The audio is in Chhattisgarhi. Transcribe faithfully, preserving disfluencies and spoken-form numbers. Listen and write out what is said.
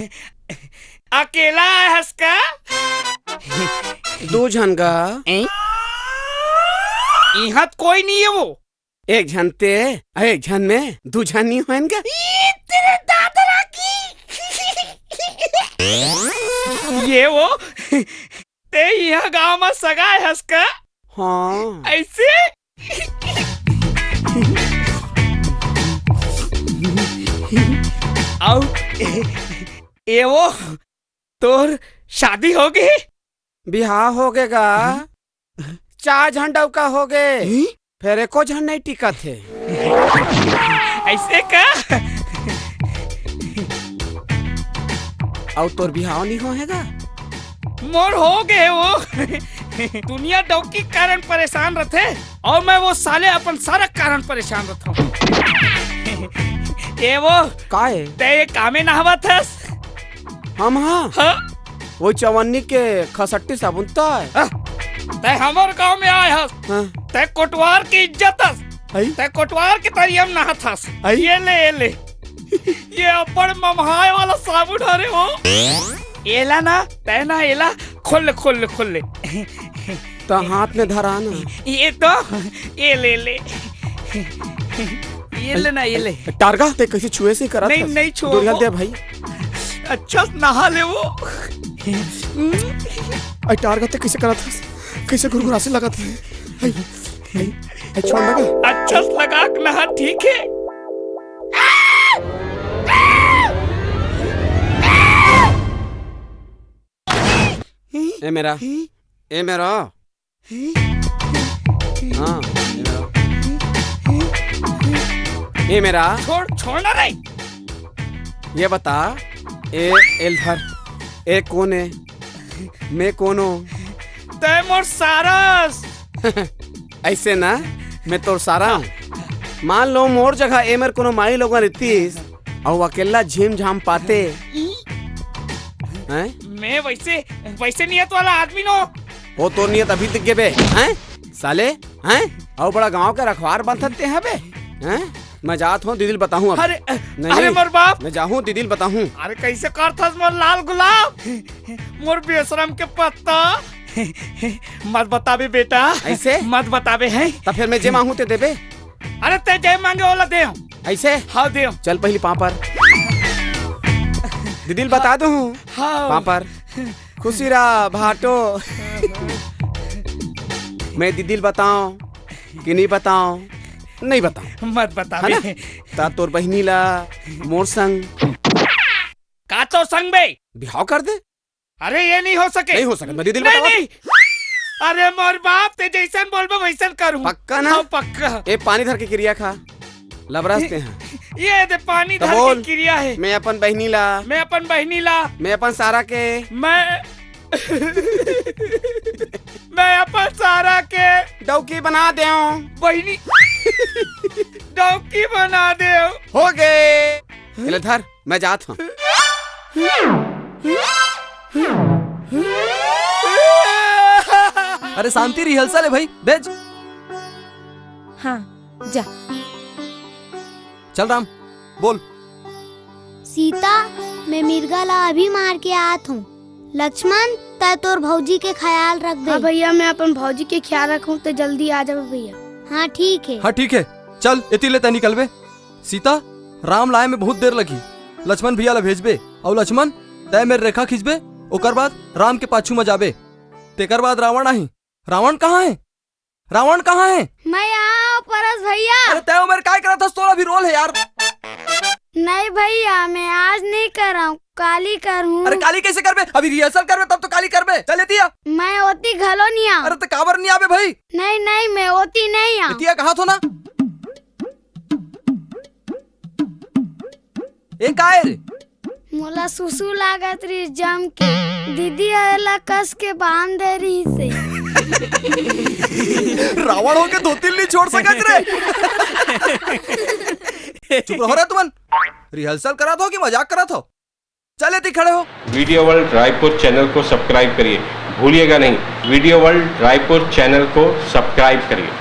अकेला आय हस का? दू झन गा। ए? इहाँ त कोई नहीं है वो। एक झन ते, एक झन में दू झन नहीं होएन गा। ई तेरे दादरा की। ये वो, ते इहाँ गांव में सगा आय हस का? हाँ। ऐसे? अउ ए वो, तोर शादी होगे? बिहाव होगे गा। चार झन डउका होगे। हम्म? फेर एको झन नहीं टिकत हे। ऐसे का? अउ तोर बिहाव नहीं होहे गा? मोर होगे वो। दुनिया डौकी के कारण परेशान रथे। अउ मैं वो साले अपन सारा कारण परेशान रथंव। ए वो, का ए? ते ये कामे नहावत हस? हम हा? हाँ? वो चवन्नी के खसट्टी साबुन त आय। हाँ? ते हमर गांव में आय हस। हाँ? ते कोटवार के इज्जत हस। हई? ते कोटवार के तरिया म नहात हस। हई? ये ले, ये ले। ये अब्बड़ ममहाय वाला साबुन हरे वो। एला ना, ते ना एला, खोल ले, खोल ले, खोल ले। त हाथ में धरा ना। ये तो, ये ले ले। ये ले ना, ये ले। टारगा, ते कैसे छुए से करत नहीं, हस? नहीं छुआ दूरिया वो। दे भाई। अच्छा से नहा ले वो। अरे टारगा, ते कैसे करत हस? कैसे गुरगुरासी लगत हे? अरे, अरे, अरे, छोड़ ना। अच्छा से लगा के नहा, ठीक है? ए मेरा, ए मेरा। हाँ, ए मेरा। ए मेरा। छोड़, छोड़ ना रे। ये बता, ए, एल धर। ए कोन ए? मैं कोन हूँ? तै मोर सारा हस। ऐसे ना, मैं तोर सारा हूँ। मान लो मोर जगह ए मेर कोनो माई लोगन रहतीस, अउ अकेला झिम झाम पाते। हैं? मैं वैसे, वैसे नियत वाला आदमी नो। वो तोर नियत अभी दिख गे बे, हैं? साले, हैं? अउ बड़ा गांव के रखवार बनथस ते हबे, हैं? मैं जात हूँ, दीदी ल बताहूँ अब। अरे, नहीं, अरे नहीं, मोर बाप। मैं जाहूँ, दीदी ल बताहूँ। अरे कैसे करथस मोर लाल गुलाब, मोर बेशरम के पत्ता। मत बताबे बेटा। ऐसे? मत बताबे हैं। त फेर मैं जे मांगहूँ ते देबे? अरे ते जे मांगे ओला देहूँ। ऐसे? हाँ देहूँ। चल पहली पाँव पर। दीदी ल बता दूँ। हाँ। पाँव पर। खुशी रहा भाटो। मैं दीदी ल बताओं कि नहीं बताओं? नहीं बताओं। मत बता है ना? बे। त तोर बहिनी ला मोर संग। का तोर संग बे? बिहाव कर दे। अरे ये नहीं हो सके। नहीं हो सके, मैं दीदी ल नहीं, बताओं। नहीं। अरे मोर बाप, ते जैसन बोलबे वैसन करूँ। पक्का ना? हाँ, पक्का। ए पानी धर के किरिया खा। लबरस ते हैं। ये दे पानी तो धर बोल। के किरिया है। मैं अपन बहिनी ला। मैं अपन बहिनी ला। मैं अपन सारा के। मैं, मैं अपन सारा के। डौकी बना देव। बहिनी। डौकी बना देव। हो गे। ले धर, मैं जात हूँ। अरे शांति, rehearsal है भाई, भेज। हाँ, जा। चल राम, बोल। सीता, मैं मिर्गा ला अभी मार के आत हूँ। लक्ष्मण, तै तोर भौजी के ख्याल रखबे। हाँ भैया, मैं अपन भौजी के ख्याल रखूँ, तै जल्दी आ जाबे भैया। हाँ ठीक है। हाँ ठीक है, चल एती ले तै निकलबे। सीता, राम लाए में बहुत देर लगही। लक्ष्मण भैया ला भेजबे, अउ लक्ष्मण, तै मेर रेखा खींचबे, ओकर बाद राम के पाछू में जाबे। तेकर बाद रावण आही। रावण कहाँ है? रावण कहाँ है? मैं यहाँ हूँ, परस भैया। अरे, तै उमर काय करत हस? तोर अभी role है यार। नहीं भैया, मैं आज नहीं कर रहा हूँ, काली करूँ। अरे, काली कैसे करबे? अभी rehearsal करबे, तब तो काली करबे। चल, एती आ। मैं ओती घलो नहीं आऊँ। अरे, तो काबर नहीं आबे भाई? नहीं, नहीं, मैं ओती नहीं आऊँ। एती आ, कहा थो ना। ए, काय रे? मोला सुसु लागत रहिस जम के, दीदी ह एला कस के बांध दे रहिस हे। रावण होके धोती ल नहीं छोड़ सकत रे। चुप रहो रे तुमन। Rehearsal करत हो कि मजाक करत हो? चल एती खड़े हो। Video World Raipur channel को subscribe करिए, भूलिएगा नहीं, Video World Raipur channel को subscribe करिए।